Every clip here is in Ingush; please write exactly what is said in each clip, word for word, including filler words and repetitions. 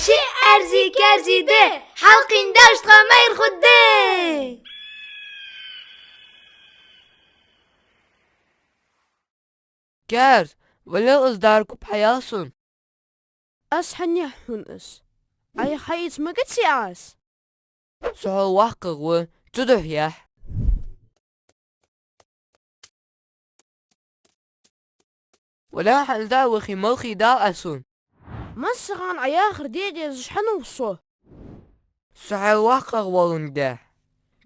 Ши аьрзи-каьрзи де, хьалкхийна даьш тха майра хургда. Каьрз, валел из дӀа куп хьаяла сона. Аз хьанехь хьона из? Ӏайха хьаийца магаций аз? Со хьол воккхагӀа ва, цудухьа яхь. Валел хьона из дӀа, вахе, малхе дала Ӏа сона. Массахана Ӏа яхар де дезаш хьанва со? Со хьол воккхагӀа воландаь.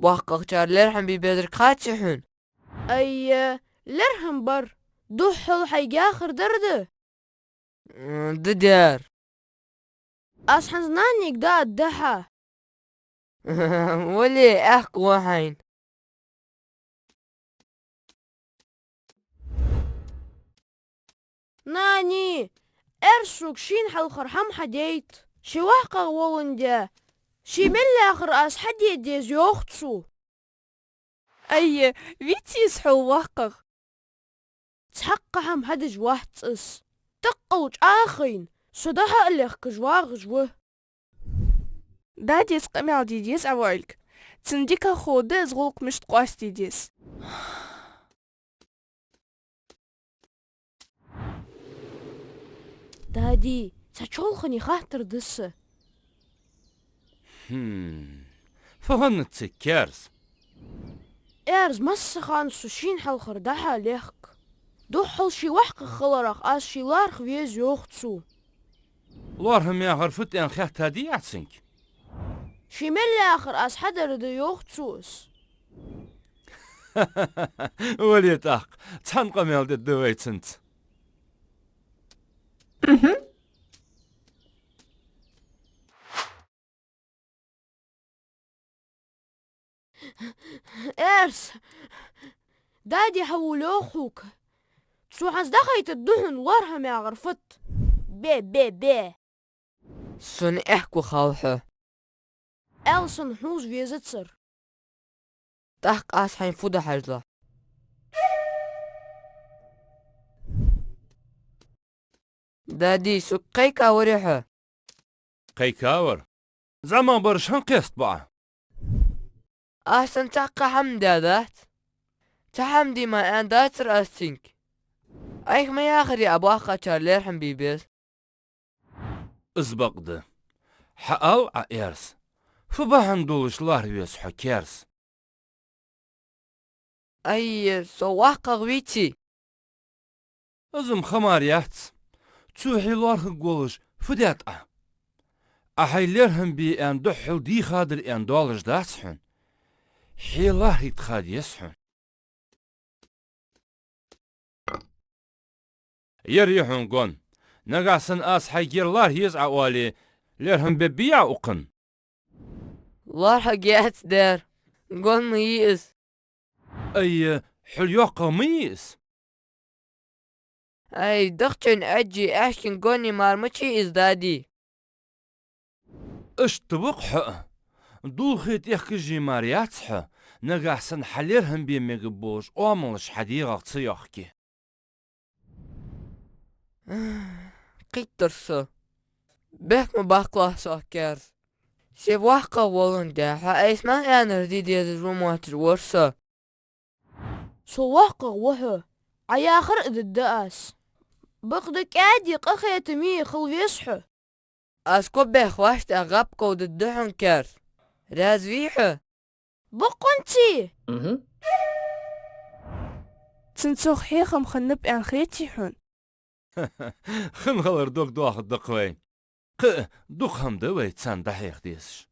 ВоккхагӀчар лерхӀам бе безарг хаций хьона? Ай, лерхӀам бар. Духхьал хьайга яхар дар да? М, да дер. Аз хьанз нанега дӀааргда хьа. Вале, аьхк ва хьайна. Нани, Эрсуга шийна хьалхара хӀама хьадайта. Ше воккхагӀа воландаь, ше мел яхар аз хьаде деза йоах цо. Ай, виций из хьол воккхагӀа? Цхьаккха хӀама хьадеш вац из. Таккъал чӀоагӀа хайна, со дӀа-хьа а лехкаш вагӀаш ва. Дади, къамаьл де деза Ӏа воӀилга. Цунна дика ховргда из гӀулакх мишта къоастаде деза. Дади, цхьа чоалхане хаттар да са. Хм. Фу хиннад цига, Каьрз? Эрс массахана со шийна хьалхара дӀа-хьа лехк. Духхьал ше воккхагӀа хиларах аз ше лархӀа веза йоах цо. ЛархӀам яхар фуд аьнна хаьттадий Ӏа цунга? Ше мел яхар аз хьадар да йоах цо из. Вале тӀаккха, цхьана къамаьл дергда вай цунца. Эрс, дади хьавола йоах хьога. Цо хьанз дӀахайтаргда хьона лархӀам яхар фуд. Бе, бе, бе. Сона аьхк ва хала хьо. Аьла санна хьувза везацар. ТӀаккха аз хьайна фу ду хьажал. Дади, сога кхайкаварий хьо? Кхайкавар. ЗӀамагӀбараш хӀана кхестабу Ӏа? Аз цунна цхьаккха хӀама даь дац. Цхьа хӀама де мара аьнна дацар аз цунга. Ӏайха ма яхарий Ӏа боккхагӀчар лерхӀам бе беза. Из бакъда. Хьаала Ӏа, Эрс, фу бахьан долаш лархӀа веза хьо Каьрз? Ай, со воккхагӀа веций? Из-м ха мара яц. Цо хье лархӀаргволаш фу даьд Ӏа? Ӏа хьай лерхӀам бе аьнна духхьал дийхадар аьнна доалаш дац хьона. Хье лархӀийта ха деза хьона. Ер я хьона гон. Нагахь санна аз хьайга ер лархӀа еза Ӏа оале, лерхӀам бергбий Ӏа укхунна? ЛархӀаргьяц дер. Гон ма йий из. Ай, хьол йоккхагӀа ма йий из. Ай, дахчан Ӏаьржий аьшкан гон я мара ма йий из, дади. Иштта ва-кх хьо а. Дулхе тӀехкажий мара яц хьо, нагахь санна хьа лерхӀам бе мегаргболаш оамалаш хьа дегӀах ца йохке. Кхийттар со. Бехк ма баккхалахь сох, Каьрз. Ше воккхагӀа воландаь, хьо айса мел аьннар де дезаш ва мотташ вар со. Со воккхагӀа ва хьо. Ӏа яхар а дергда аз. Бакъда кӀаьди, къахетаме хила веза хьо. Аз кхо бӀаь хьош тӀа гӀап ков дергда хьона, Каьрз. Раьза вий хьо? Боккъонций? Мгм. Цунна цох хьехам хиннаб аьнна хетий хьона? Хинна хилар дог доахаргда-кх вайна. Кхы а дукха хӀама да вай царна дӀахьеха дезаш.